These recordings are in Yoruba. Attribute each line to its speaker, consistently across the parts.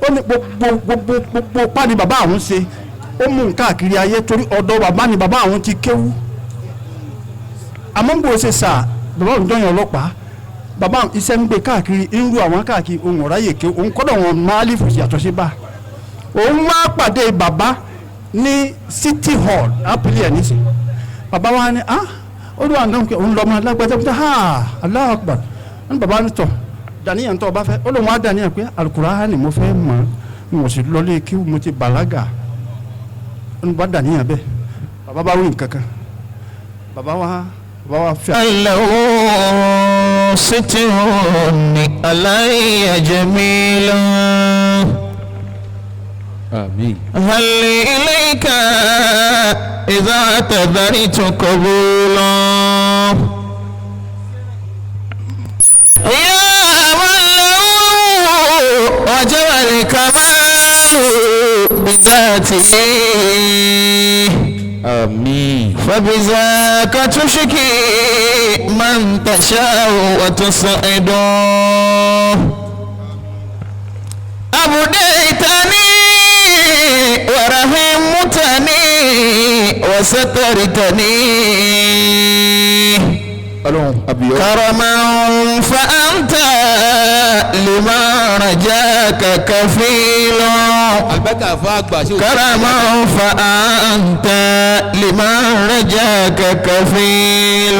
Speaker 1: Ó ní gbogbo gbogbo gbogbo pàdé bàbá àwọn ṣe, ó mú un káàkiri ayé torí ọ̀dọ̀ bàbá ni bàbá àwọn ti kéwú. Àmọ́ ń bò ṣe sà, bàbá òun jọyàn ọlọ́pàá, bàbá iṣẹ́ ń gbé káàkiri, ń ru àwọn káàkiri, òun ọ̀ráyè ké òun kọ́dọ̀ wọn máàlífù yàtọ̀ sí bá òun wá pàdé bàbá ní City Hall ápìlì ẹ̀ nísìn. Bàbá wa ni, ah, olúwa náà kẹ òun lọ́mọ alágbájá pé, ha, Allahu Akbar. Wọn bàbá ní tọ̀ dàníyàn tó o bá fẹ́. Ó lóun wá dàníyàn pé Al-Qur'ani mo fẹ́ mọ̀, mo sì lọlé kí mo ti bàlágà. Ó ní bá dàníyàn bẹ́ẹ̀, bàbá bá wí nǹkan kan, bàbá wa fẹ́.
Speaker 2: له ستر علي جميل.
Speaker 3: Àmín.
Speaker 2: هل إليك إذا اعتذرت قبولا؟ يا من له وجب الكمال بذاته.
Speaker 3: Àmín.
Speaker 2: فبذاك تشكي من تشاء وتسعد. أبديتني ورحمتني وسترتني.
Speaker 3: Ọlọ́run abiyọ́.
Speaker 2: كرما فأنت لما رجاك كفيل.
Speaker 4: Àlùbáríkà fún àgbà ṣé o.
Speaker 2: كرما فأنت لمن رجاك كفيل.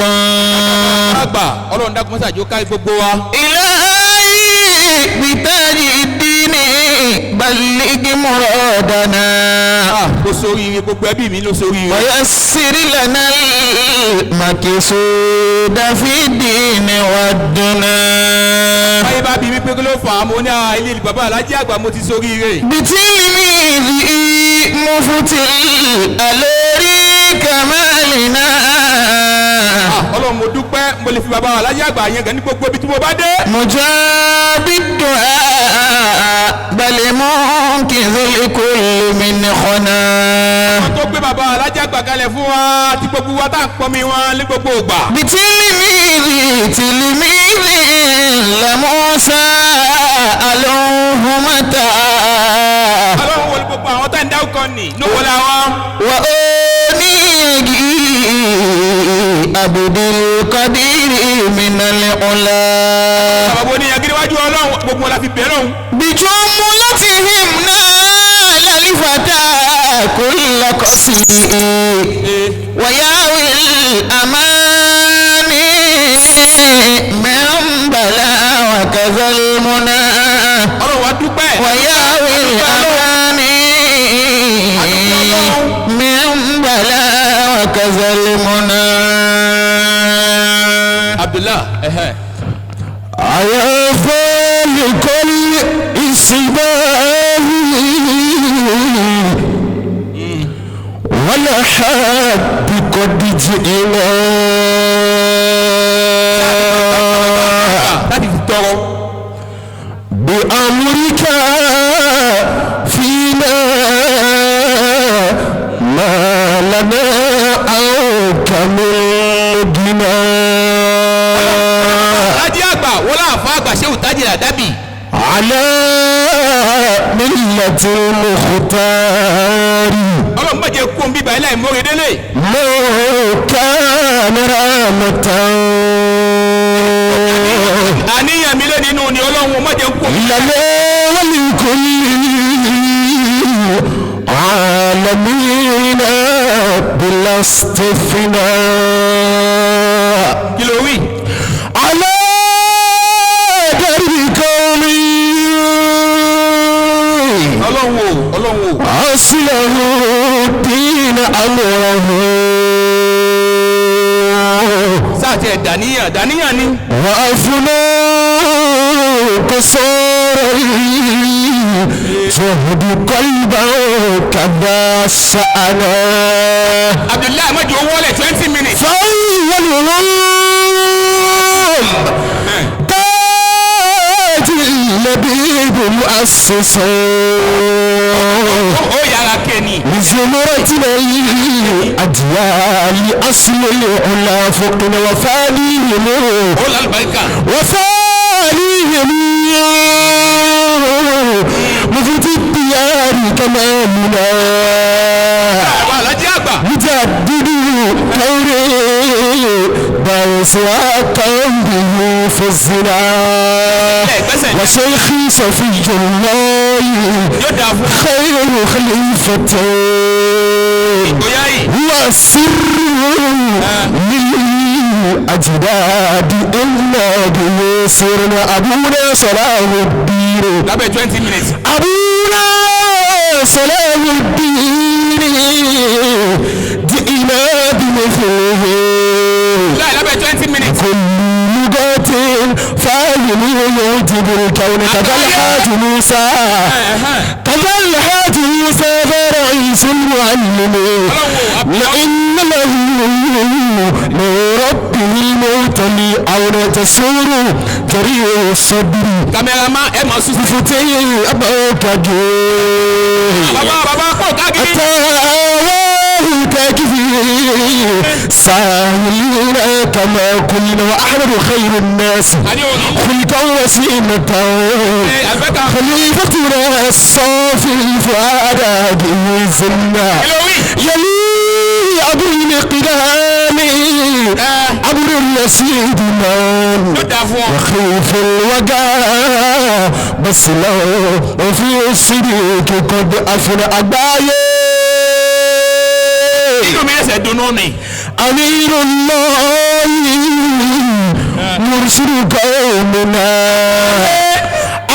Speaker 4: Àgbà, Ọlọ́run dákun mọ́sàájú kárí gbogbo wa.
Speaker 2: إلهي بتاج الدين بلغ مرادنا.
Speaker 4: Ló sórí ire, gbogbo ẹbí mi ló sórí ire.
Speaker 2: ويسر لنا المقصود في الدين والدنا.
Speaker 4: Báyìí bá bí mi pé kí ló fà á, mo ní àwọn ilé bàbá alájí àgbà mo ti sórí ire.
Speaker 2: بتلميذه مفتي الوري كمالنا.
Speaker 4: Ah, Ọlọ́run, mo dúpẹ́, mo lè fi bàbá alájí àgbà yẹn gan ní gbogbo ibi tí mo bá dé.
Speaker 2: مجاب الدعاء بل منقذ الكل من خنا.
Speaker 4: Wọ́n tó gbé bàbá alájí àgbà kalẹ̀ fún wa tí gbogbo wa tá à ń pọnmi wọn ní gbogbo ìgbà.
Speaker 2: بتلميذ تلميذ لموسى ألوهمتا.
Speaker 4: Ọlọ́run wọlé gbogbo àwọn tá à ń dárúkọ nì ló wọlé àwọn.
Speaker 2: وأونيجي عبد القدير من العلا.
Speaker 4: Bàbá oníyàn kí níwájú Ọlọ́run, gbogbo wọn la fi bẹ̀rẹ̀ òun.
Speaker 2: بجملتهم نال الفتى كل قصيد وياوي الأماني من بلا وكذا المنى.
Speaker 4: Ọlọ́run wa dúpẹ́.
Speaker 2: وياوي الأماني من بلا وكذا المنى.
Speaker 4: Abdullah ẹhẹ.
Speaker 2: على لكل إسباب ولا حد قد جئنا.
Speaker 4: Láti fi tọrọ.
Speaker 2: بأمرك فينا ما لنا أو كملنا.
Speaker 4: Alájí àgbà wọlé àfa àgbà ṣéwù tájì àdábì.
Speaker 2: على ملة المختار.
Speaker 4: Ọlọ́run má jẹ́ kó ń bíbá ilé ìmọ̀re délé.
Speaker 2: لو كان رحمة.
Speaker 4: Àníyàn mi lé nínú ni, Ọlọ́run má jẹ́ kó.
Speaker 2: لنا ولكل عالمين بلا استثناء.
Speaker 4: Kí ló wí?
Speaker 2: على درب قومي.
Speaker 4: Ọlọ́run o, Ọlọ́run o.
Speaker 2: أصله الدين أمره.
Speaker 4: Sáà tiẹ̀ dàníyàn dàníyàn ni.
Speaker 2: وأفنى قصور جهد قلبا كذا سأنا.
Speaker 4: Abdullahi má jẹ́ owó wọlé 20 minutes.
Speaker 2: فأولهم تاج اللبيب مؤسس.
Speaker 4: Ó yára kéènì.
Speaker 2: لزمرتنا الأديان أصل العلا فوقنا وفانيهم.
Speaker 4: Ó lálùbáríkà.
Speaker 2: وفانيهم مفتي. إسحاق به في الزنا وشيخي صفي الله خير خليفة والسر للأجداد إلا به سرنا أبونا صلاح الدين أبونا صلاح الدين جئنا بمثله كل لغة فاهم يوجب الكون كذا الحاج موسى كذا الحاج موسى رئيس المعلم لئن له من ربه الموتلي أو تسور جريء الصبر فتي أبوك تكفي ساهلين كما كلنا وأحمد خير الناس خلقا وسيمة خليفتنا الصافي الفؤاد بإذننا يلي أبو القدام أبو الرشيد من وخوف الوجع بس لو وفي الصديق قد أفنى أبايا أمير الله مرشد قومنا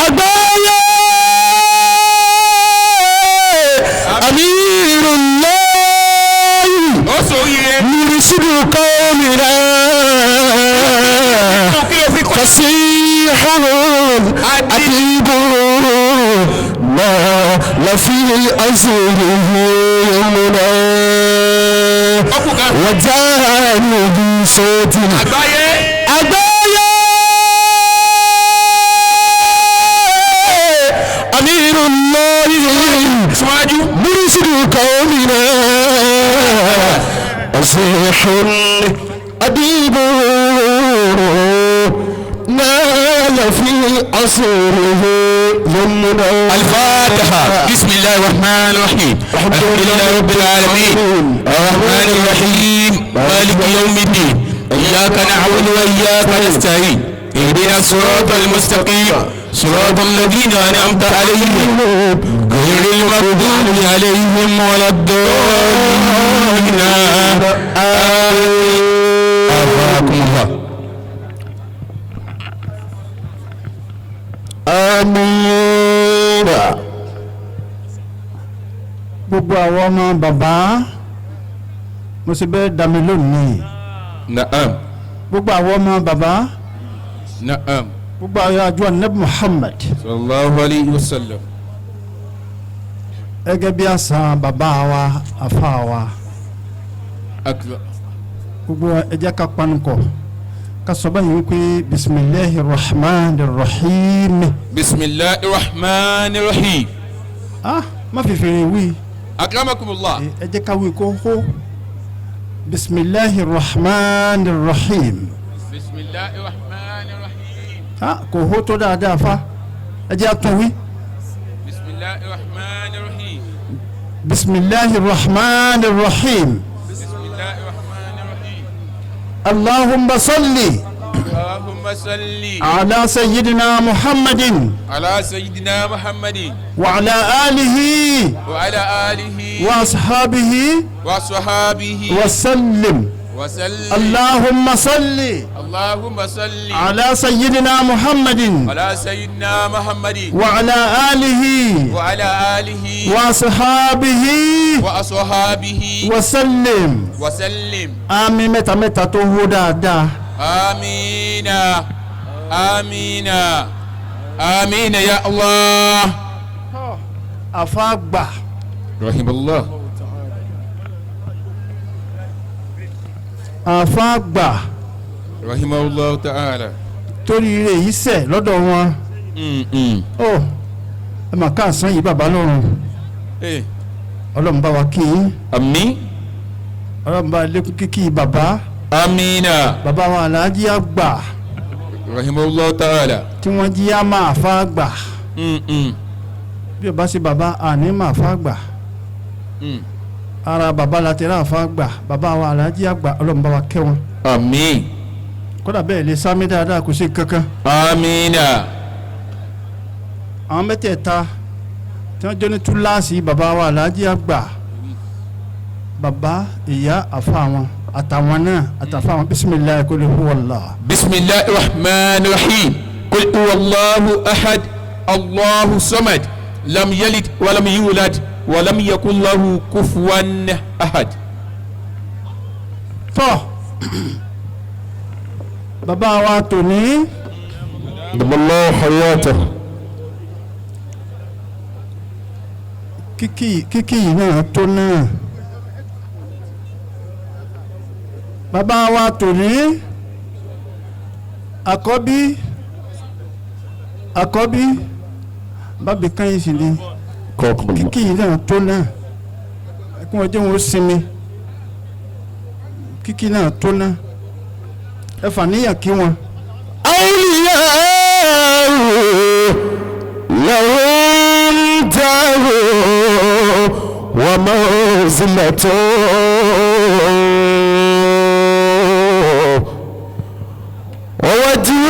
Speaker 2: أبايا أمير الله مرشد قومنا فصيح أديب ما لفي أزره يمنا وجانب صوت أبايا أمير الله مرشد قومنا فصيح أديب نال في عصره يمنا.
Speaker 4: الفاتحة. بسم الله الرحمن الرحيم. الحمد لله رب العالمين الرحمن الرحيم مالك يوم الدين إياك نعبد وإياك نستعين اهدنا الصراط المستقيم صراط الذين أنعمت عليهم غير المغضوب عليهم ولا الضالين آمين. الله
Speaker 2: آمين.
Speaker 1: Gbogbo àwọn ọmọ bàbá mo sì bẹ́ẹ̀ dá mi lónìí.
Speaker 4: Naam.
Speaker 1: Gbogbo àwọn ọmọ bàbá.
Speaker 4: Naam.
Speaker 1: Gbogbo àwọn àjọ Ànábì Muhammad.
Speaker 4: Sallallahu alayhi wa sallam.
Speaker 1: Gẹ́gẹ́ bí àṣà bàbá wa àfa wa. Gbogbo ẹ jẹ́ ká panukọ̀ ká sọ báyìí wípé bisimilahi rahman rahim.
Speaker 4: Bisimilahi rahman rahim.
Speaker 1: Ah, má fi fèrè wí.
Speaker 4: Akramakumullah.
Speaker 1: Ẹ jẹ́ ká wí kó hó. Bisimilahi rahman rahim.
Speaker 4: Bisimilahi rahman rahim.
Speaker 1: Ah, kò hó tó dáadáa fa. Ẹ jẹ́ àtún wí.
Speaker 4: Bisimilahi rahman rahim.
Speaker 1: Bisimilahi rahman rahim.
Speaker 4: Bisimilahi rahman rahim.
Speaker 1: Allahumma salli.
Speaker 4: Allahumma salli.
Speaker 1: Ala sayyidina Muhammadin.
Speaker 4: Ala sayyidina Muhammadin.
Speaker 1: Wa ala alihi.
Speaker 4: Wa ala alihi.
Speaker 1: Wa ashabihi.
Speaker 4: Wa ashabihi.
Speaker 1: Wa sallim.
Speaker 4: Wa sallim.
Speaker 1: Allahumma salli.
Speaker 4: Allahumma salli.
Speaker 1: Ala sayyidina Muhammadin.
Speaker 4: Ala sayyidina Muhammadin.
Speaker 1: Wa ala alihi.
Speaker 4: Wa ala alihi.
Speaker 1: Wa ashabihi.
Speaker 4: Wa ashabihi.
Speaker 1: Wa sallim.
Speaker 4: Wa sallim.
Speaker 1: Àmín mẹ́ta mẹ́ta tó hó dáadáa.
Speaker 4: Amina. Amina. Amina ya Allah.
Speaker 1: Àfàgbà.
Speaker 4: Rahimallah.
Speaker 1: Àfàgbà.
Speaker 4: Rahimahullah ta'ala.
Speaker 1: Torí rẹ̀ yìí sẹ̀ lọ́dọ̀ wọn. Ó ẹ mà káàsán yìí bàbá lọ́rùn. Ọlọ́run bá wa kí yín.
Speaker 4: Àmín.
Speaker 1: Ọlọ́run bá lékún kíkí bàbá.
Speaker 4: Amina.
Speaker 1: Bàbá wa Alhaji àgbà.
Speaker 4: Rahimahullah ta'ala.
Speaker 1: Tí wọ́n jí á máa fa gbà. Bí o bá ṣe bàbá àní máa fa gbà. Ara bàbá la ti rà fa gbà. Bàbá wa Alhaji àgbà Ọlọ́run bá wa kẹ́ wọn.
Speaker 4: Àmín.
Speaker 1: Kódà bẹ́ẹ̀ lè sámi dáadáa kò sí kankan.
Speaker 4: Amina.
Speaker 1: Àwọn mẹ́tẹ̀ẹ̀ta tí wọ́n jẹ́ ní túláàsì bàbá wa Alhaji àgbà, bàbá, ìyá, àfa wọn àtàwọn náà àtàfà wọn. Bisimilayi kul huwa Allah.
Speaker 4: Bisimilahi rahman rahim. Kul huwa Allahu ahad Allahu samad lam yalid walam yulad walam yakun lahu kufuwan ahad.
Speaker 1: Tọ́ bàbá wa tòní.
Speaker 2: Allahu hayatahu.
Speaker 1: Kíkì kíkì yìí náà tó náà. Bàbá wa tòní, àkọ́bí, àkọ́bí bábí kan yìí sì ni. Kíkì yìí náà tó náà, kí wọ́n jẹ́ wọn ó sinmi. Kíkì náà tó náà, ẹ fà níyà kí wọn.
Speaker 2: أولياء لهم دار ومنزلة ووجه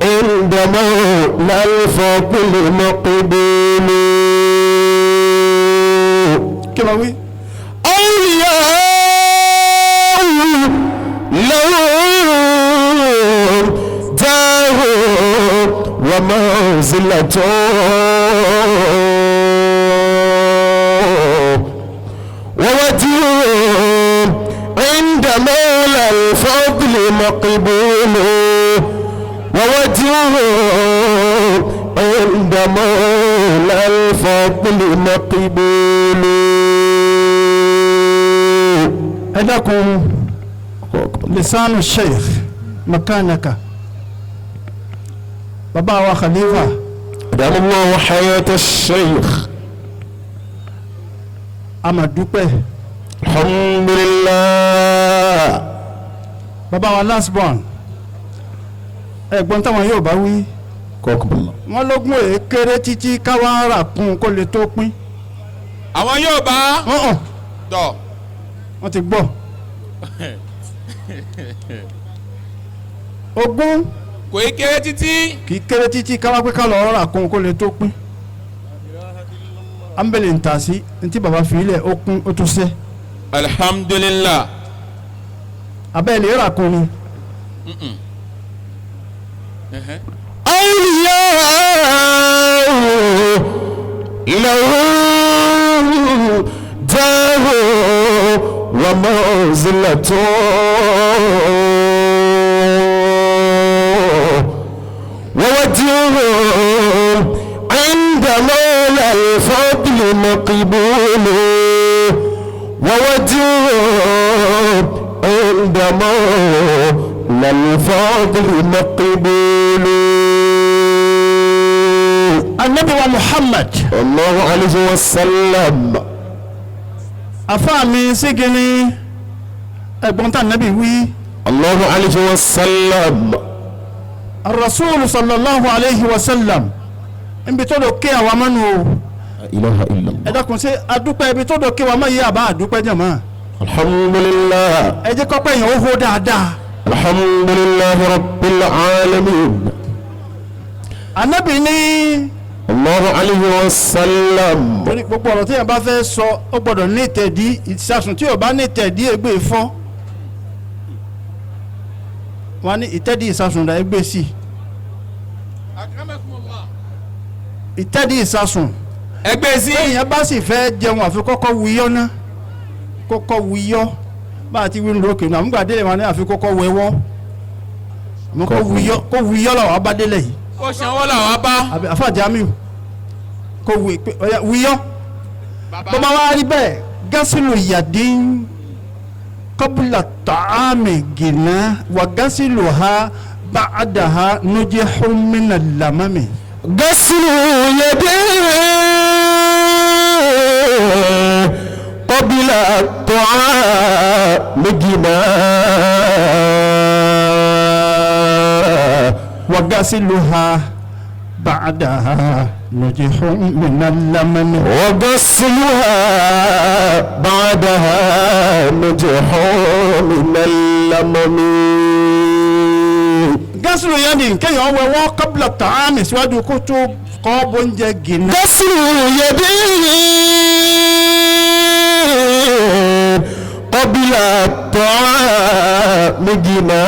Speaker 2: عند مولى الفضل مقبول.
Speaker 1: Kí ló wí?
Speaker 2: أولياء لهم دار ومنزلة ووجه عند مولى الفضل مقبول ووجه عند مولى الفضل مقبول.
Speaker 1: Ẹ dákun, lisanu sheikh makanaka, bàbá wa khalifa.
Speaker 2: أدام الله حياة الشيخ.
Speaker 1: Amadupẹ.
Speaker 2: الحمد لله.
Speaker 1: Bàbá wa last born, ẹ̀gbọ́n táwọn yóò bá wí.
Speaker 2: كوكب الله.
Speaker 1: Wọ́n lógún èé kéré títí káwá rà kún kó lè tó pín.
Speaker 4: Àwọn yóò bá
Speaker 1: Ọ̀hún,
Speaker 4: tọ̀.
Speaker 1: wọ́n ti gbọ́ ogún.
Speaker 4: Kò í kéré títí.
Speaker 1: Kì í kéré títí káwá pé ká lọ́ọ́ rà kún kó lè tó pín. Ambele ń ta sí ntí bàbá fi ilẹ̀ ó kún ó tún sẹ́.
Speaker 4: Alhamdulilah.
Speaker 1: Abẹ́ lè rà kún ni.
Speaker 2: أولياء لهم دار ومنزلة ووجه عند مولى الفضل مقبول ووجه عند مولى الفضل مقبول.
Speaker 1: Anabi wa Muhammad.
Speaker 2: الله عليه وسلم.
Speaker 1: Afa mi sígini, ẹ̀gbọ́n tá anabi wí.
Speaker 2: الله عليه وسلم.
Speaker 1: Arasulu sallallahu alayhi wa sallam nbi tó do ké àwa mánu o.
Speaker 2: لا إله إلا
Speaker 1: Ẹ
Speaker 2: الله.
Speaker 1: dákun, ṣé adúpẹ́ ibi tó do ké wa má yé àbá àdúpẹ́ jàmá?
Speaker 2: الحمد لله.
Speaker 1: Ẹ jẹ́ kọ́pẹ́ yẹn ó hó dáadáa.
Speaker 2: الحمد لله رب العالمين.
Speaker 1: Anabi ní.
Speaker 2: الله عليه وسلم.
Speaker 1: Torí gbogbo ọ̀rọ̀ tí yẹn bá fẹ́ sọ, ó gbọ́dọ̀ ní ìtẹ̀dí ìsasùn. Tí yóò bá ní ìtẹ̀dí, ègbè fọ́ wọn ní ìtẹ̀dí ìsasùn dà, ègbè sí ìtẹ̀dí ìsasùn.
Speaker 4: Ẹgbẹ́ sí.
Speaker 1: Èèyàn bá sì fẹ́ jẹun, àfi kọ́kọ́ wuyọ́ ná, kọ́kọ́ wuyọ́. Bá a ti wí lókè náà àmúgbà délé wọn ní àfi kọ́kọ́ wẹwọ́, àmọ́ kó wuyọ́, kó wuyọ́ làwọn abá délé yìí.
Speaker 4: Kó sanwó làwọn bá.
Speaker 1: Àbí àfa Jamiu kó ọ̀yà wuyọ́. Bọ́bá wa rí bẹ́ẹ̀, gásìlù yàdín kọ́bùlà tààmì gìnà wà gásìlù ha bàdàhà nujẹ́ hómìnà làmàmì.
Speaker 2: غسل يديه قبل الطعام جناه.
Speaker 1: Wà gásìlù ha bàdàhà nujẹ́ hómìnà làmàmì.
Speaker 2: وغسلها بعدها نجح من اللمم.
Speaker 1: Gásìlò yẹn ni kéèyàn wẹ wọ́n kábìlà tààmì síwájú kó tó kọ́ bóúnjẹ gìnà.
Speaker 2: غسل يديه قبل الطعام جنا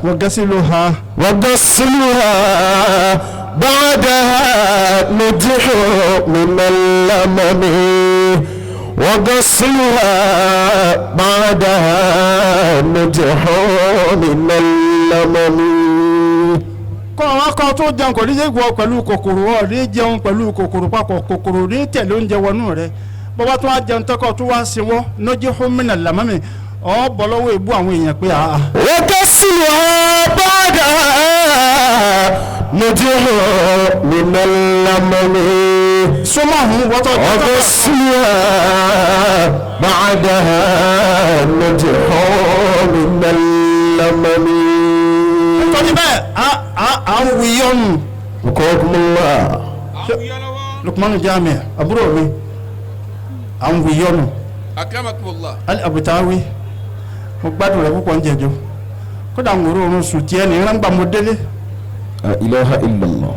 Speaker 1: Wọ́n gásìlò ha.
Speaker 2: وغسلها بعدها نجح من اللمم وغسلها بعدها نجح من اللمم
Speaker 1: Kọ́ àwọn akọ tó jẹun kò ní jẹ́ ìwọ pẹ̀lú kòkòrò ọ̀ ní jẹun pẹ̀lú kòkòrò papọ̀ kòkòrò ní tẹ̀lé oúnjẹ wọnú rẹ bọ́bá tó wá jẹun tẹ́kọ̀ tó wá sinwọ́ lójú gómìnà làmọ́mì ọ̀ bọ́ lọ́wọ́ ìbú àwọn èèyàn pé àá.
Speaker 2: وغسلها بعدها نجح من اللمم
Speaker 1: Súnmọ́ ọ̀hún wọ́tọ̀
Speaker 2: وغسلها بعدها نجح من اللمم
Speaker 1: Torí bẹ́ẹ̀ à ń wí yọnu.
Speaker 2: وقاكم الله
Speaker 1: Lukmanu Jami àbúrò mi à ń wí yọnu.
Speaker 4: Akramakumullah.
Speaker 1: Ali Abutawi mo gbádùn rẹ púpọ̀ ń jẹjọ kódà ń wòrò oorun sùn tiẹ̀ ní ráńgbà mo délé.
Speaker 3: La ilaha illallah.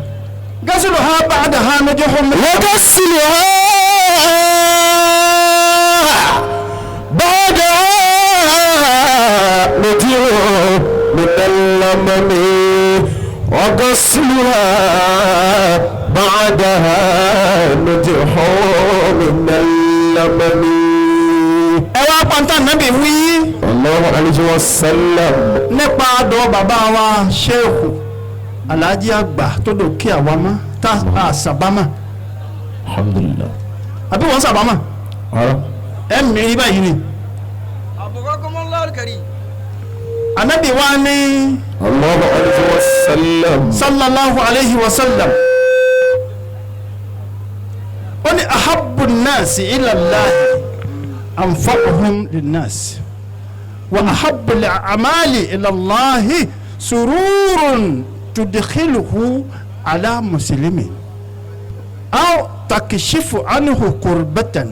Speaker 1: Gásìlò ha ba'da ha méjì fún mi.
Speaker 2: وغسلها بعدها نجح من اللمم وغسلها بعدها نجح من اللمم
Speaker 1: Ẹ wá pọ́ńtà nábì wí
Speaker 2: الله عليه وسلم
Speaker 1: nípa àdó bàbá wa ṣéèkù aláàjì àgbà tó dòkè àwa mọ́ tá a sàbámà
Speaker 3: Alhamdulillah.
Speaker 1: Àbí wọ́n sàbámà
Speaker 3: Ara.
Speaker 1: ẹ mìírí báyìí ni.
Speaker 5: Abukakumullahu al-karim.
Speaker 1: Ànábì wa ní
Speaker 2: الله عليه وسلم
Speaker 1: sallallahu alayhi wa sallam ó ní ahabbu nnaasi ila Allahi anfa'uhum linnasi wa ahabbu al-a'mali ila Allahi sururun tudkhiluhu ala muslimin aw takishifu anhu kurbatan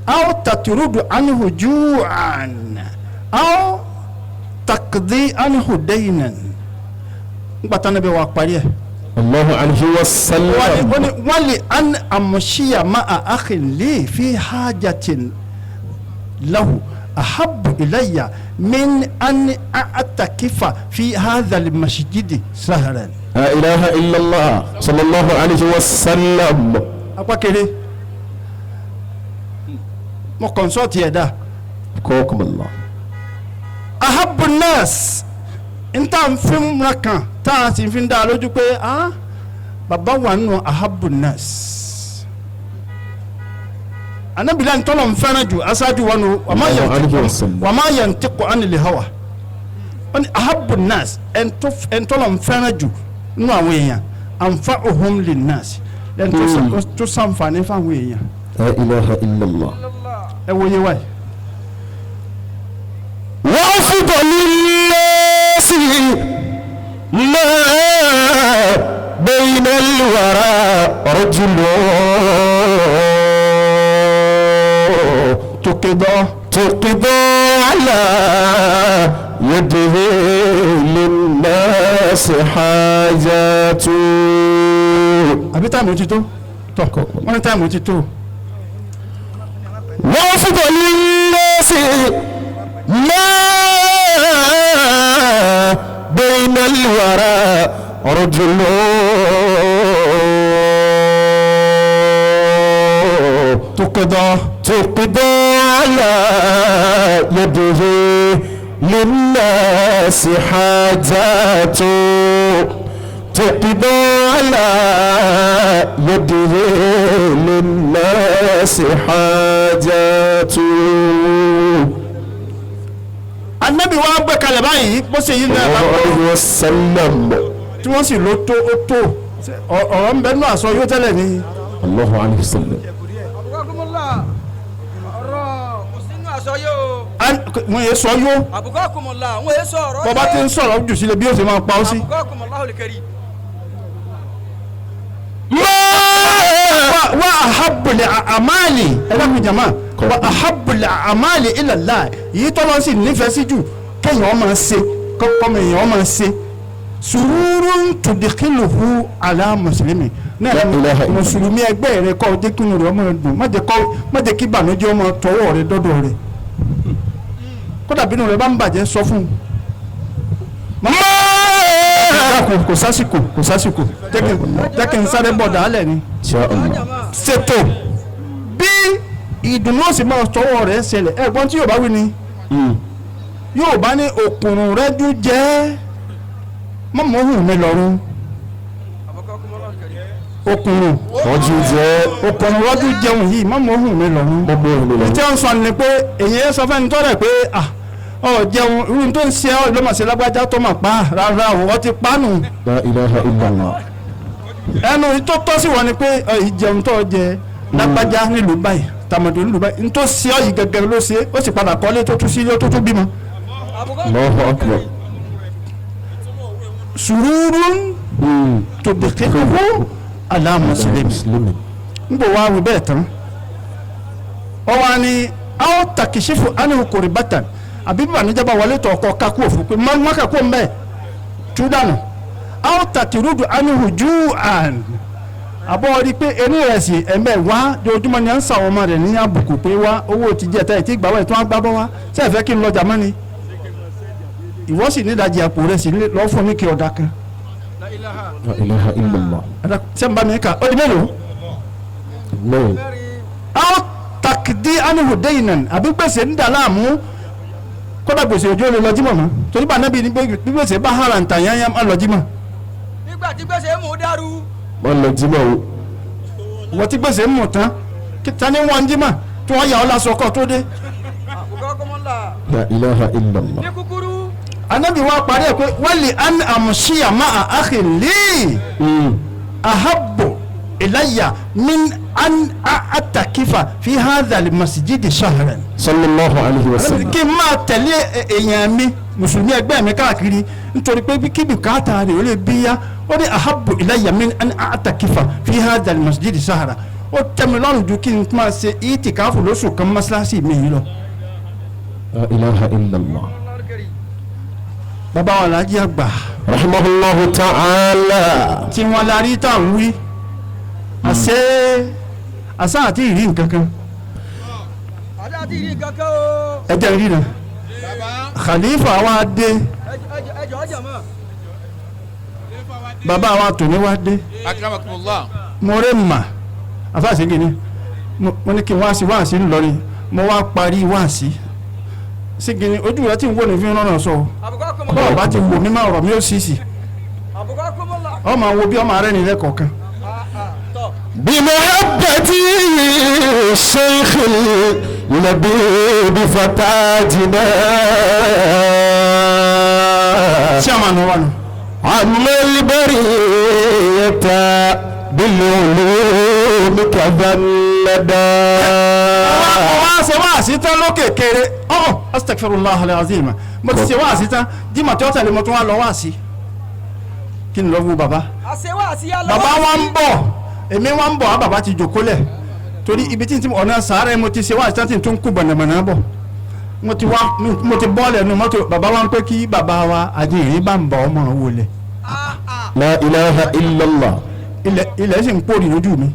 Speaker 1: aw tatrudu anhu ju'an aw taqdi anhu daynan. Nígbà tán níbi wà parí ẹ̀
Speaker 2: الله عليه وسلم
Speaker 1: wọ́n ní wọ́n lè an àmọ̀ṣíyà máa akhin li fi hajatin lahu ahabbu ilayya min an a'takifa fi hadha al-masjidi sahran.
Speaker 2: لا إله إلا الله صلى الله عليه وسلم
Speaker 1: Apá kéré mo kọ̀nsọ́ọ̀tì ẹ̀ dá.
Speaker 2: قاكم الله
Speaker 1: Ahabbu nas n tá n fi múra kan tá a sì fi ń dá a lójú pé ah bàbá wà nù ahabbu nas anabila ntọ́lọ̀ ń fẹ́ràn jù aṣáájú wa nù
Speaker 2: Allahu alayhi wa sallam.
Speaker 1: wa ma yantiqu anil hawa wọ́n ní ahabbu nas ẹ̀ntọ́lọ̀ ń fẹ́ràn jù nù àwọn èèyàn anfa'uhum linnas lẹ́nu tó sànfàní fáwọn èèyàn.
Speaker 2: لا إله إلا الله
Speaker 1: Ẹ wo ye wáyé.
Speaker 2: وأفضل الناس ما بين الورى رجل
Speaker 1: Tòkèdọ́
Speaker 2: تقضى على يده للناس حاجاته
Speaker 1: àbí táìmù ti tó tọ wọ́n ní táìmù ti tó.
Speaker 2: وأفضل الناس ما بين الورى رجل
Speaker 1: Tòkèdọ́
Speaker 2: تقضى على يده للناس حاجاته تقضى على يده للناس حاجاته
Speaker 1: anabi wa gbé kalẹ̀ báyìí bó ṣe yí náà bá
Speaker 2: الله
Speaker 1: gbọ́
Speaker 2: عليه وسلم
Speaker 1: tí wọ́n sì ló tó ó tó ọ̀rọ̀ ń bẹ nínú àṣọ yóò tẹ́lẹ̀ ní.
Speaker 2: الله عليه وسلم
Speaker 5: Abukakumullah. Ọ̀rọ̀ kò sínú àṣọ yóò.
Speaker 1: Wọ́n yẹ sọ yó
Speaker 5: Abukakumullah. Wọ́n yé sọ̀rọ̀.
Speaker 1: bọ́ba ti ń sọ̀rọ̀ jù sílẹ̀ bí ó ṣe máa pa ó sí.
Speaker 5: Abukakumullahu al-karim.
Speaker 1: Wa ahabbul a'mali ẹ dákun jama wa ahabbul a'mali ila Allah yìí tọ́lọ́ sì nífẹ̀ẹ́ sí jù kéèyàn máa ṣe kọ́kọ́ èèyàn máa ṣe sùúrù tùdíkìlùhù àlá mùsùlùmí náà mùsùlùmí ẹgbẹ́ rẹ kọ́ jẹ́ kí inú rẹ ọmọ dùn má jẹ́ kí ìbànújẹ́ ọmọ tọwọ́ rẹ dọ́dọ̀ rẹ kódà bínú rẹ bá ń bàjẹ́ sọ fún un. Màmá kò sásìkò kò sásìkò jẹ́ kí n sáré bọ̀ dálẹ̀ ni. Ṣètò bí ìdùnnú ó sì máa tọwọ́ rẹ ṣẹlẹ̀ ẹ̀gbọ́n tí yóò bá wí ni yóò bá ní òkùnrùn rẹ dún jẹ́ mọ́mọ́ hùn mi lọ́rùn òkùnrùn òkùnrùn rọ́jú jẹun yìí mọ́mọ́ hùn mi lọ́rùn tí wọ́n sọ ni pé èyí sọ fẹ́ni tọ́lẹ̀ pé ọ jẹun irú tó ń ṣe ọ ló mà ṣe lágbájá tó mà pa rárá o ọ ti pa nù.
Speaker 3: La ilaha illallah.
Speaker 1: Ẹnu tó tọ́ sí wọn ni pé ìjẹun tó jẹ lágbájá nílùú báyìí tàmọ̀dò nílùú báyìí n tó ṣe ọ yìí gẹ́gẹ́ ló ṣe ó sì padà kọ́lé tó tún sílé tó tún bímọ.
Speaker 3: Allahu akbar.
Speaker 1: Sùúrù tòbìkìkù ala mùsùlùmí n bò wá wí bẹ́ẹ̀ tán ọ wá ní aw takisifu anihu koribatan àbí bànújẹ́ bá wọlé tọ̀ ọkọ kakú òfin pé má kakú ń bẹ́ẹ̀ tú dànù aw tatirudu anihu júàn àbọ̀ rí pé eré rẹ̀ sì ẹ̀mẹ́ wá ojoojúmọ́ ni à ń sàwọn ọmọ rẹ̀ ní àbùkù pé wá owó ti jẹ́ ẹ̀ta ìtì gbàwọ̀ ìtún àgbàbọ̀ wá ṣé ẹ fẹ́ kí n lọ́jà mọ́ ni ìwọ sì nídàjì àpò rẹ̀ sì lọ́ fún mi kí ọ̀dà kan.
Speaker 3: La ilaha illallah.
Speaker 1: Ṣé n bá mi kà ó di mélòó?
Speaker 3: Mẹ́rin.
Speaker 1: Aw takdi anihu deynan àbí gbèsè ń dà láàmú kódà gbèsè òjò lè lọ jímọ̀ mọ́ torí bá anábì ní gbèsè bá hàrà ń tà yányá má lọ jímọ̀.
Speaker 5: Nígbà tí gbèsè mú dàrú.
Speaker 3: Wọ́n lọ jímọ̀ o.
Speaker 1: Wọ́n ti gbèsè mú tán ta ni wọ́n ń jímọ̀ tí wọ́n yà ọ́ lásọ ọkọ̀ tó dé.
Speaker 3: La ilaha illallah.
Speaker 5: Ní kúkúrú.
Speaker 1: Anábì wa parí ẹ̀ pé wali an amṣíyà máa àkìlì ahabbu ilayya min an atakifa fi hadha al-masjidi shahran.
Speaker 3: Sallallahu alayhi wa sallam.
Speaker 1: Kí n máa tẹ̀lé èèyàn mi mùsùlùmí ẹgbẹ́ mi káàkiri nítorí pé kí bùkátà rẹ̀ ó lè bí yá ó ní ahabbu ilayya min an atakifa fi hadha al-masjidi shahran. Ó tẹ́ mi lọ́rùn ju kí n máa ṣe ìtìkáfù lóṣù kan mọ́ṣáláṣí mi yìí lọ.
Speaker 3: La ilaha illallah.
Speaker 1: Bàbá wa Alhaji àgbà.
Speaker 3: Rahimahullahu ta'ala.
Speaker 1: Tí wọ́n la rí tá à ń wí. Àṣé àṣà àti ìrí nǹkan kan.
Speaker 5: Àṣà àti ìrí nǹkan kan o.
Speaker 1: Ẹ jẹ́ rí na. Khalifa wa dé.
Speaker 5: Ẹ jọ̀ọ́ jàmá.
Speaker 1: Bàbá wa tòní wa dé.
Speaker 4: Akramakumullah.
Speaker 1: Mo rẹ́ mà àfáàsì kìíní. Mo ní kí n wá sí wáàsí ńlọrin. Mo wá parí wáàsí. Sígìní ojú rẹ tí ń wò ní fi ń rọrùn sọ bọ́ọ̀ bá ti wò mí máa rọ̀ mí ó sì sì ọmọ wo bí ọmọ rẹ nílẹ̀ kọ̀ọ̀kan.
Speaker 2: Bí muhabbati sheikh labib fatajina.
Speaker 1: Ṣé àmà nù wà nù.
Speaker 2: Amal bariyata bil ulumi kadannada.
Speaker 1: Wọ́n á ṣe wáàsí tán lókè kéré ọ̀ astaghfirullah alazim mo ti ṣe wáàsí tán jimá tí ó tẹ̀lé mo tún wá lọ wáàsí kí n lọ wo bàbá. Bàbá wa ń bọ̀ èmi wa ń bọ̀ á bàbá ti jòkó lẹ̀ torí ibi tí ọ̀nà sàárẹ̀ mo ti ṣe wáàsí tán tí n tún kú bọ̀nàmọ̀nà bọ̀ mo ti wá mo ti bọ́ọ̀lẹ̀ nu mọ́tò bàbá wa ń pẹ́ kí bàbá wa àdìrín bá ń bọ̀ ọmọ wò lẹ̀.
Speaker 3: La ilaha illallah.
Speaker 1: Ilẹ̀ sì ń pòrì lójú mi.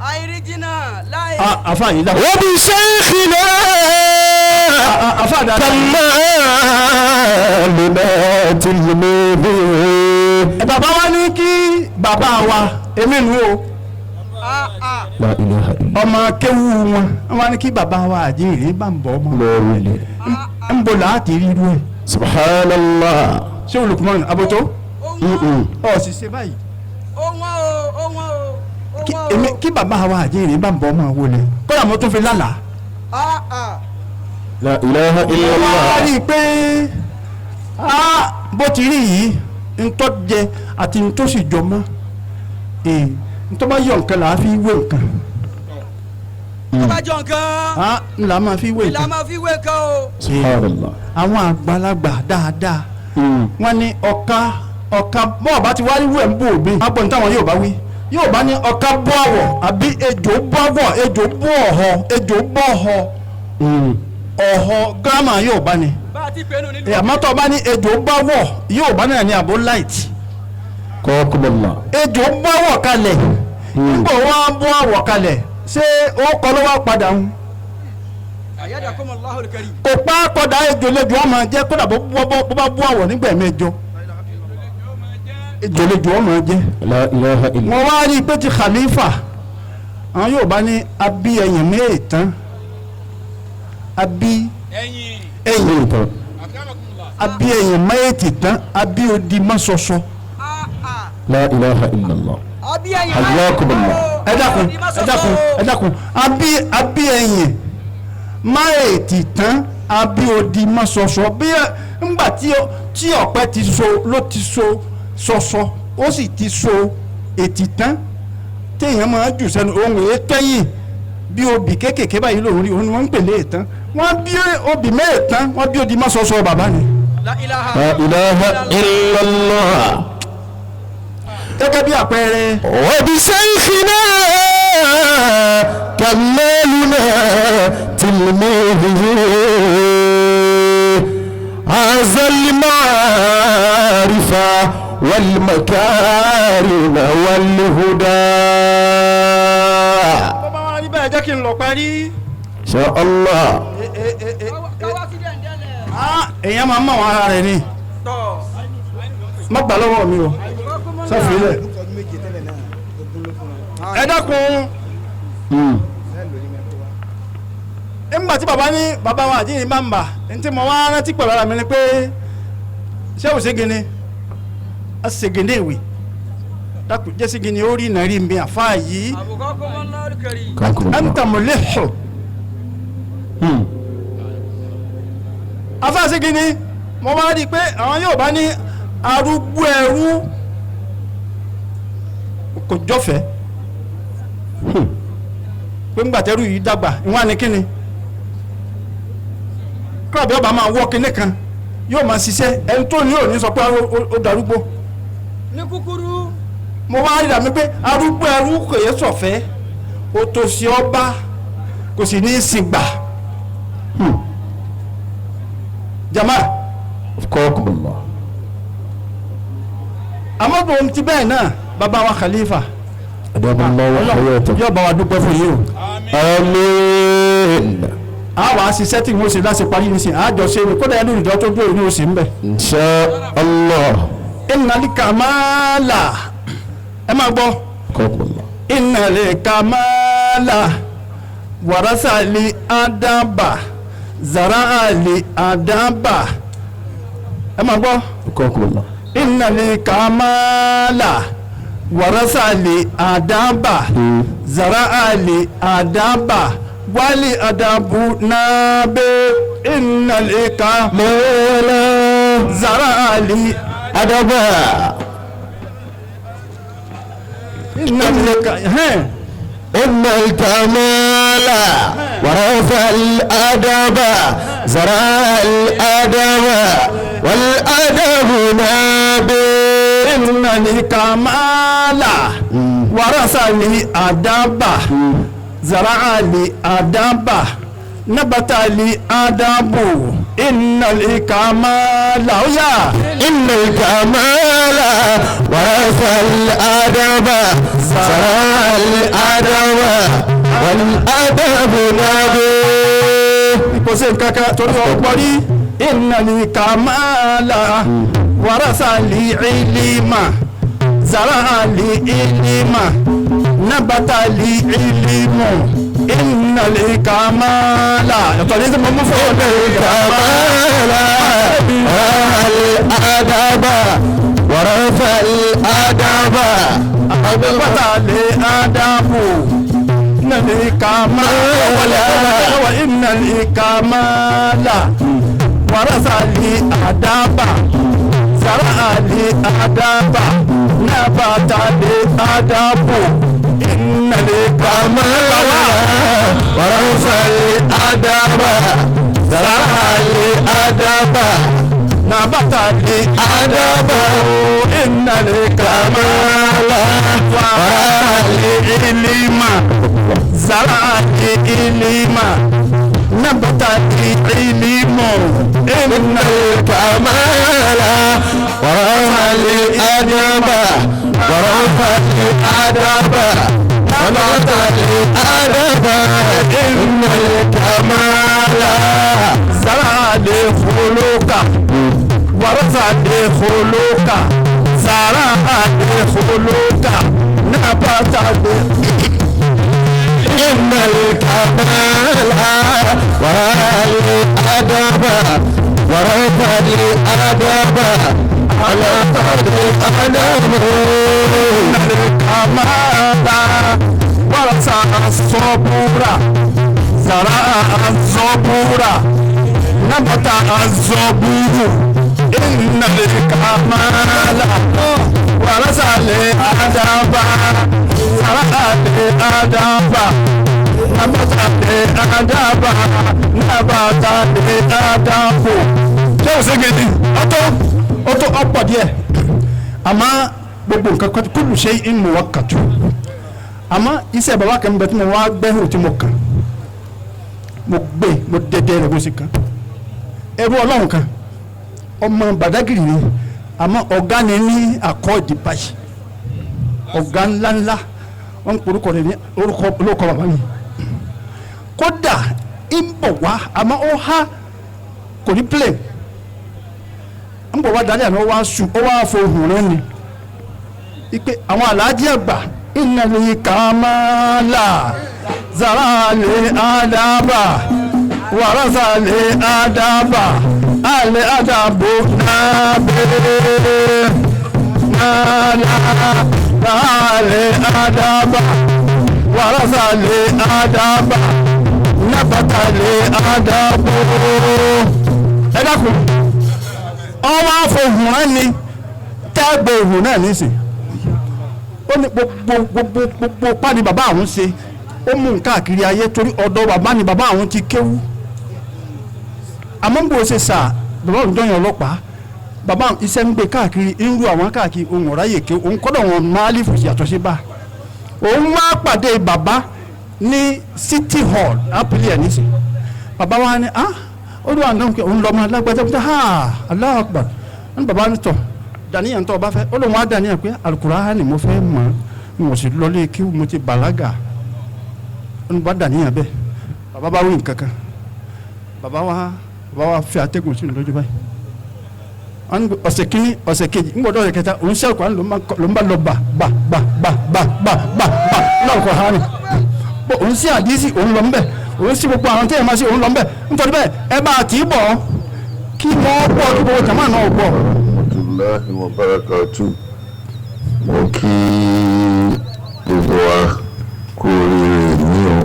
Speaker 5: Àìríjìnà láì.
Speaker 1: Àfa yìí dà.
Speaker 2: Wa bi shaykhina.
Speaker 1: Àfa dà.
Speaker 2: Kama tilmizi.
Speaker 1: Bàbá wa ní kí bàbá wa èmi nù o.
Speaker 3: La ilaha illallah.
Speaker 1: Ọmọ kéwú wọn wọn ní kí bàbá wa àjíǹde bá ń bọ̀ ọmọ. Ń bọ̀ láti rí irú ẹ̀.
Speaker 2: Subhanallah.
Speaker 1: Ṣé olùkùnmọ́ni aboto? Ọ̀ sì ṣe báyìí. Kí bàbá wa àjíǹde bá ń bọ̀ ọmọ wọlé kódà mo tún fi lálàá.
Speaker 3: La ilaha illallah.
Speaker 1: Wọ́n rí i pé bó ti rí yìí ntọ́ jẹ àti ntọ́ sì jọ mọ́ ntọ́ bá yọ nǹkan là á fi wé nǹkan.
Speaker 5: Tó bá jọ nǹkan.
Speaker 1: Là máa fi wé nǹkan.
Speaker 5: Là máa fi wé nǹkan o.
Speaker 3: Subhanallah.
Speaker 1: Àwọn àgbàlagbà dáadáa wọ́n ní ọ̀ka ọ̀ka bọ́ọ̀ bá ti wá rí wẹ̀ ń bò mí. Agbọ̀n táwọn yóò bá wí yóò bá ní ọ̀ka bọ́ àwọ̀ àbí ejò bọ́ àwọ̀ ejò bọ́ ọ̀họ́ ejò bọ́ ọ̀họ́ ọ̀họ́ gírámà yóò bá ní.
Speaker 5: Bá a
Speaker 1: Àmọ́ tó bá ní ejò bá wọ̀ yóò bá náà ní àbó light.
Speaker 3: Kọ́kúmọ̀lá.
Speaker 1: Ejò bá wọ̀ kalẹ̀ nígbà wọn á bọ́ àwọ̀ kalẹ̀ ṣé ó kọ́ ló wá padà ń. Kò pa kọ́dà ejò lejò ọmọ jẹ́ kódà bó bá bọ́ àwọ̀ nígbà mẹ́jọ ejò lejò ọmọ jẹ́. Wọ́n wá rí i pé ti Khalifa àwọn yóò bá ní abí ẹ̀yìn mẹ́ẹ̀ẹ́tán abí ẹ̀yìn abí ẹ̀yìn mẹ́ẹ̀ẹ́tì tán abí odi mọ́sọsọ.
Speaker 3: La ilaha illallah. Hayyakumullah.
Speaker 1: Ẹ dákun ẹ dákun ẹ dákun abí ẹ̀yìn mẹ́ẹ̀ẹ́tì tán abí odi mọ́sọsọ bí ńgbà tí ọ̀pẹ ti so ló ti so sọsọ ó sì ti so ètì tán téèyàn máa jù sẹ́nu ohun èé tẹ́yìn bí obì kéékèèké báyìí lòun rí òun ni wọ́n ń pèlè ìtàn wọ́n bí obì mẹ́ẹ̀ẹ́tàn wọ́n bí odi mọ́sọ̀ọ́sọ bàbá ni.
Speaker 5: La ilaha
Speaker 3: illallah.
Speaker 1: Gẹ́gẹ́ bí àpẹẹrẹ.
Speaker 2: Wa bi shaykhina kamaluna tilmihi azal ma'arifa wal makarim wal huda.
Speaker 1: Bàbá wa rí bẹ́ẹ̀ jẹ́ kí n lọ parí.
Speaker 2: Insha Allah.
Speaker 1: Èèyàn máa ń mọ̀ wọn ara rẹ̀ ni. Má gbà lọ́wọ́ mi o. Sọ́fìlẹ̀. Ẹ dákun. Nígbà tí bàbá ní bàbá wa àjíǹde máa ń bà ní tí mo wá rántí pẹ̀lú ara mi ni pé ṣé ò ṣe gini? Asegene ìwé dákun jẹ́ segene ó rí nàrí mi àfa yìí anta mulihu afa segene mo máa rí i pé àwọn yóò bá ní arúgbó ẹrú kò jọ́fẹ̀ẹ́ pé ńgbà tẹ́rù yìí dàgbà ìwọ̀n ni kíni kílọ̀bì ọba máa wọ́ kíní kan yóò máa ṣiṣẹ́ ẹni tó ní òní sọ pé ó darúgbó.
Speaker 5: Ní kúkúrú.
Speaker 1: Mo wá rí dàmí pé arúgbó ẹrú kò yẹ sọ̀fẹ́ òtòṣì ọba kò sì ní í sìn gbà. Jama.
Speaker 3: Kọ́kùnlá.
Speaker 1: Àmọ́ bò ń ti bẹ́ẹ̀ náà bàbá wa Khalifa.
Speaker 3: Yóò
Speaker 1: bá wa dúpẹ́ fún yìí o.
Speaker 2: Àmín.
Speaker 1: A wà á ṣiṣẹ́ tí mo ṣe láti parí nísìnyí àjọ ṣe ni kódà ẹni ìjọ tó dúró ní oṣù ń bẹ̀.
Speaker 2: Insha Allah.
Speaker 1: Innal kamala ẹ máa gbọ́. Innal kamala warasali adaba zara'ali adaba ẹ máa gbọ́. Innal kamala warasali adaba zara'ali adaba wali adabu nabe innal kamala zara'ali
Speaker 2: adaba innal kamala warasa al-adaba zara al-adaba wal adabu nabi
Speaker 1: innal kamala warasa al-adaba zara al-adaba nabata al-adabu innal kamala oya
Speaker 2: innal kamala warasa al-adaba zara al-adaba wal adabu nabi.
Speaker 1: Kò sí nǹkan kan torí ọ̀pọ̀ rí innal kamala warasa al-ilma zara al-ilma nabata al-ilmu innal kamala. Yàtọ̀ ní sẹ́mo mú fún ọ̀dọ̀
Speaker 2: kamala al-adaba warafa al-adaba
Speaker 1: nabata al-adabu innal kamala wa innal kamala warasa al-adaba zara al-adaba nabata al-adabu innal kamala
Speaker 2: warafa al-adaba zara al-adaba
Speaker 1: nabata al-adaba innal kamala warasa al-ilma zara al-ilma nabata al-ilmu
Speaker 2: إن الكمال ورفع الأدب ورفع الأدب ورفع الأدب إن الكمال
Speaker 1: زرع الخلق ورفع الخلق زرع الخلق نبت
Speaker 2: إن الكمال والأدب ورفع الأدب على الأدب
Speaker 1: إن الكمال ورث الصبور زرع الصبور نبت الزبور إن الكمال ورث الأدب زرع الأدب نبت الأدب نبت الأدب. Ṣé o ṣe gidi? Ọtọ ọtọ ọ̀pọ̀ díẹ̀. Àmọ́ gbogbo nǹkan kúlù ṣe ń mú wa kàtó. Àmọ́ iṣẹ́ bàbá kan bẹ tí mo wá gbẹ́hùn tí mo kàn. Mo gbé mo dẹ́dẹ́ rẹ̀ bó ṣe kàn. Ẹrú Ọlọ́run kan ọmọ Bàdágìrì ni àmọ́ ọ̀gá ni ní àkọ́ọ̀dì báyìí. Ọ̀gá ńláńlá wọ́n ń porúkọ rẹ̀ ní orúkọ olóko bàbá mi. Kódà ń bọ̀ wá àmọ́ ó há kò ní plane ń bọ̀ wá dalẹ́ àná ó wá sùn ó wá fohùn rẹ̀ ni ipe àwọn aláàjì àgbà ìnàlẹ̀ kàmáàlà zaralẹ̀ àdàbà wàrásàlẹ̀ àdàbà àlẹ̀ àdàbò nàbẹ̀ nàlà nàlẹ̀ àdàbà wàrásàlẹ̀ àdàbà nàbàtàlẹ̀ àdàbò. Ẹ dákun ọwọ́ àfọ̀hùn rẹ̀ ni tẹ́gbẹ̀ òhùn náà nísìn ó ní gbogbo gbogbo gbogbo pàdé bàbá àwọn ṣe ó mú nǹkan káàkiri ayé torí ọ̀dọ̀ bàbá ni bàbá àwọn ti kéwú. Àmọ́ bó ṣe sà bàbá òun dọ́yìn ọlọ́pàá bàbá iṣẹ́ ń gbé káàkiri ń ru àwọn káàkiri òun ọ̀ráyè ké òun kọ́dọ̀ wọn máàlì yàtọ̀ sí bá òun wá pàdé bàbá ní City Hall ápìlì ẹ̀ nísìn bàbá wa ni ah olúwa náà òun lọ́mọ alágbájá pé ha Allahu Akbar ní bàbá ní tọ̀ dàníyàn tó o bá fẹ́ ó lóun wá dàníyàn pé Al-Qur'ani mo fẹ́ mọ̀ mo sì lọlé kí mo ti bàlágà ó ní bá dàníyàn bẹ́ẹ̀ bàbá bá wí nǹkan kan bàbá wa fi àtẹ̀gùn sínú lójú báyìí ọ̀sẹ̀ kínní ọ̀sẹ̀ kejì ń gbọ́dọ̀ ọ̀sẹ̀ kẹta òun sí Al-Qur'ani ló ń bá lọ bà bà bà bà bà bà bà bà l'Al-Qur'ani òun sí àdísì òun lọ ń bẹ̀ òun sí gbogbo àwọn téèyàn máa ṣe òun lọ ń bẹ̀ nítorí bẹ́ẹ̀ ẹ bá tì í bọ̀ kí wọ́n gbọ́ kí gbogbo jàmáà náà gbọ́.
Speaker 6: Warahmatullahi wabarakatuh. Mo kí gbogbo wa kú oríire ní o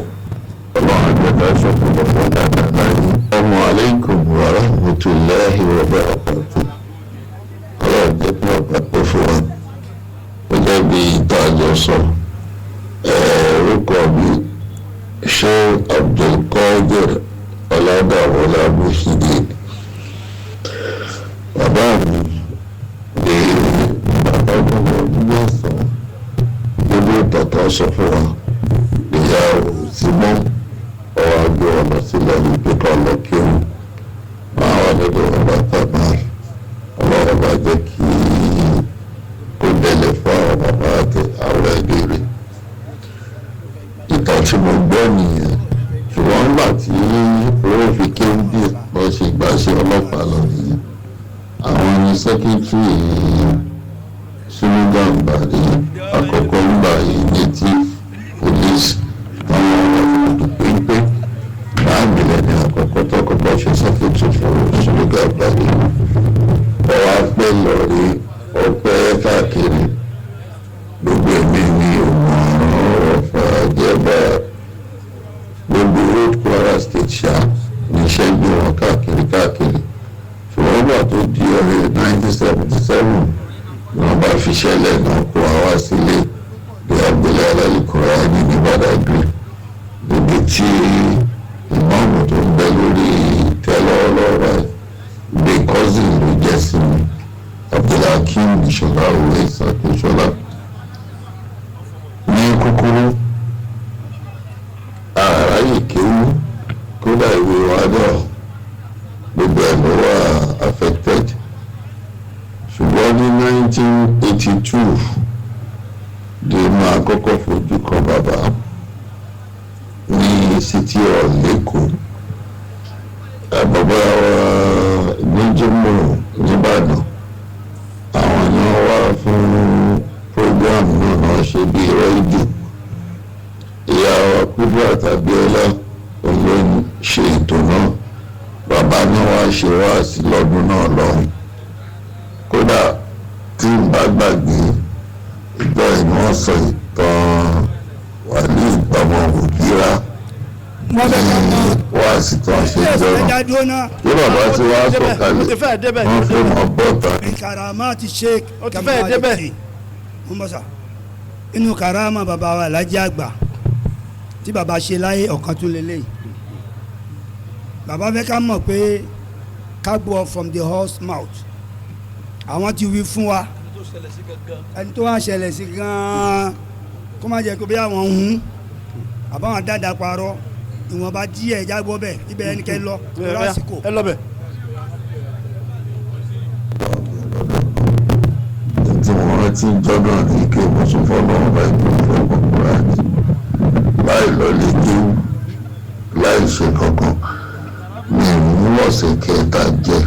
Speaker 6: ọlọ́run àgbẹ̀dá ṣọ̀pọ̀lọpọ̀ dáadáa láyé. Assalamu alaikum warahmatullahi wabarakatuh. Ọlọ́run jẹ́ kí wọ́n pàpẹ́ fún wa. Gẹ́gẹ́ bí ìta àjọ sọ, orúkọ mi Sheikh Abdulkadir Ọládàwọlá Muhyiddin. Bàbá mi ní bàbá gbogbo ọdún mẹ́sàn-án gbogbo tọ̀tọ̀ sọ fún wa ìyá ò sí mọ́ ọwọ́ àgbẹ̀ ọ̀nà sílẹ̀ wípé kọ́ lọ kí ó máa wà lọ́dọ̀ bàbá Kamal. Ọlọ́run bá jẹ́ kí kó délé fún àwọn bàbá àti àwọn ẹbí rẹ̀. Ìtàn tí mo gbọ́ nìyẹn ṣùgbọ́n nígbà tí owó fi kéńdé lọ ṣe gbà ṣe ọlọ́pàá lọ nìyẹn. Àwọn ní sẹ́kítírì Sunu Gambari àkọ́kọ́ ń gbà yìí native police táwọn ọ̀rọ̀ pínpín láàmìlẹ̀ ní àkọ́kọ́ tó kọ́kọ́ ṣe sẹ́kítírì fún Sunu Gambari. Ọwọ́ apẹ́ lọ́rí ọpẹ́ káàkiri gbogbo ẹ̀mí mi ò mọ ọ̀fà jẹba gbogbo road Kwara State ṣá níṣẹ́ gbé wọn káàkiri káàkiri. Ṣùgbọ́n ìgbà tó di ọ̀rẹ́ 1977 ni wọ́n bá fi ṣẹlẹ̀ náà kó wa wá sílé bí abúlé alálùkùránì ní Badagry níbi tí ìmáàmù tó ń bẹ lórí ìtẹ́ lọ́wọ́lọ́wọ́ báyìí bí cousin ló jẹ́ sí mi Abdulhakeem Ìṣọ̀lá òwe Ìsàkóṣọlá. Ní kúkúrú àráyè kéwú kódà ìwé wa náà gbogbo ẹ̀ ló wà kọ́kọ́ fojú kan bàbá ní City Hall lẹ́kọ̀ọ́. Bàbá wa Gbẹ́njẹ́mọ̀ nìbàdàn, àwọn ni wọ́n wá fún program náà náà ṣe bí rédíò. Ìyá wa Kudirat Abíọ́lá òun ló ń ṣe ètò náà. Bàbá náà wá ṣe wáàsí lọ́dún náà lọ́hùn. Kódà tí n bá gbàgbé, ìjọ yìí ni wọ́n sọ ìtàn wàlíì ìgbàmọ̀ òkìra
Speaker 5: Wọ́n fẹ́ ká mọ
Speaker 6: wáàsí tí wọ́n ṣe
Speaker 5: ilé
Speaker 6: jọ náà.
Speaker 5: ẹja dúró náà.
Speaker 6: Bí bàbá tí wàá sọ̀kalẹ̀,
Speaker 1: Ó ti fẹ́ débẹ̀.
Speaker 6: wọ́n fẹ́ mọ bọ́ta.
Speaker 5: Karama ti Sheikh
Speaker 1: Ó ti fẹ́ débẹ̀.
Speaker 5: Mo bọ̀ sà, inú karama bàbá wa Alhaji Àgbà tí bàbá ṣe láyé ọ̀kan tún lélẹ̀. Bàbá fẹ́ ká mọ̀ pé ká gbọ́ from the horse mouth. Àwọn ti wí fún wa ẹni tó wá ṣẹlẹ̀ sí gan-an, kó má jẹ́ kó bí àwọn hun àbáwọn dáadáa parọ́. Ìwọ̀nba díẹ̀ jágbọ́ bẹ̀ ibẹ̀ ẹni kẹ́ lọ lásìkò.
Speaker 1: Ẹ lọ bẹ̀.
Speaker 6: Tí wọ́n rántí jọ́nà ní kí mo sọ fọ́nà ọba ìpínlẹ̀ ọkùnrin àti láì lọ lè kéwú, láì ṣe kankan, mi ò mú ọ̀sẹ̀ kẹta jẹ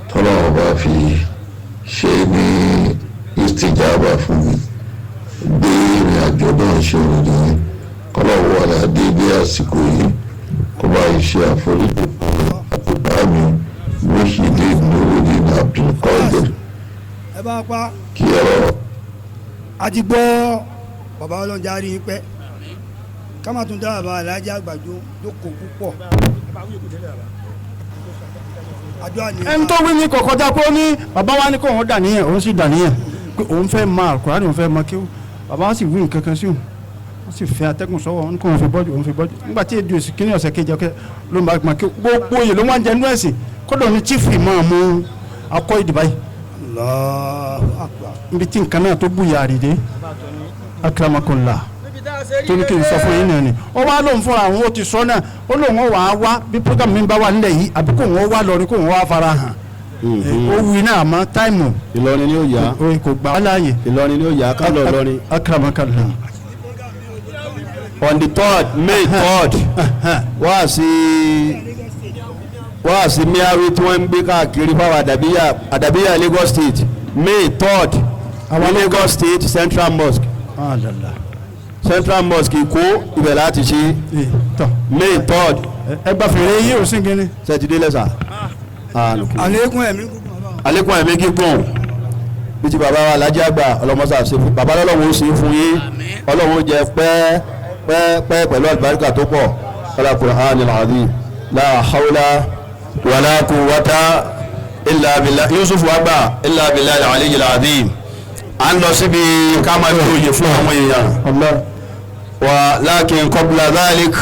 Speaker 6: tọ́lọ́run bá fi ṣe ní ìtìjábà fún mi. Bí ìrìn àjò náà ṣe rìn nìyẹn. Kọ́lọ́wọ́ wà ládé bí àsìkò yìí kó bá ṣe àforíjì fún mi àti bá mi Muhyiddin Nurudeen Abdulkadir
Speaker 5: Ẹ bá pa
Speaker 6: kí ọ̀rọ̀
Speaker 5: a ti gbọ́ bàbá ọlọ́njà rí i pẹ́ ká má tún dá bàbá Alhaji Àgbàdo jókòó púpọ̀. Àdúrà ni.
Speaker 1: Ẹni tó wí ní kọ̀kọ́já pé ó ní bàbá wa ní kó òun dà níyẹn, òun sì dà níyẹn pé òun fẹ́ máa Kùránì, òun fẹ́ máa kéwú. Bàbá wa sì wí nǹkan kan sí òun, wọ́n sì fẹ́ atẹ́gùn sọ́wọ́ wọn ní kó òun fi bọ́jú, òun fi bọ́jú. Nígbà tí èdè òsì kínní ọ̀sẹ̀ kejì ọ̀kẹ́ ló ń bá máa kéwú. Gbogbo oyè ló wá ń jẹ nínú ẹ̀sìn. Kódà ní chief imam akọ ìdìbà yìí.
Speaker 5: Allahu Akbar.
Speaker 1: Níbi tí nǹkan náà tó bùyà àrídé, akramakunla, tó ní kí n sọ fún yín náà ni ó wá lóun fúnra àwọn, ó ti sọ náà, ó lóun ó wàá wá bí program mi bá wà nílẹ̀ yìí, àbí kóun ó wá lọ ní kóun ó wá fara hàn. Ó wí náà, àmọ́ táìmù
Speaker 3: Ìlọrin ni ó yá.
Speaker 1: kò gbà wá láàyè.
Speaker 3: Ìlọrin ni ó yá, ká lọ Ìlọrin.
Speaker 1: Akramakunla.
Speaker 3: On the 3rd, May 3rd, wá sí miawi tí wọ́n ń gbé káàkiri fáwọn àdàbíyà, àdàbíyà Lagos State, May 3rd, àwọn Lagos State Central Mosque.
Speaker 1: Alala.
Speaker 3: Central Mosque Èkó, ibẹ̀ láti ṣe
Speaker 1: Tọ.
Speaker 3: May 3rd.
Speaker 1: Ẹ gba fèrè yìí ò sí gíní.
Speaker 3: Sẹ́tidé lẹ́sà.
Speaker 5: Àlékún ẹ̀mí gúngùn bàbá wa.
Speaker 3: Alekun ẹ̀mí gígùn bí ti bàbá wa Alhaji Àgbà, ọlọ́mọsá ṣe fún bàbá, lọ́lọ́run ó ṣe fún yín, ọlọ́run ó jẹ pẹ́ pẹ́ pẹ́ pẹ̀lú àlùbáríkà tó pọ̀. Ọlá Qur'an al-azim, la hawla wala quwwata illa billah. Yusuf wagba illa billah al-ali al-azim. À ń lọ síbi ká máa fi oyè fún àwọn èèyàn
Speaker 1: Allah.
Speaker 3: wa, lakin qabla dhalik.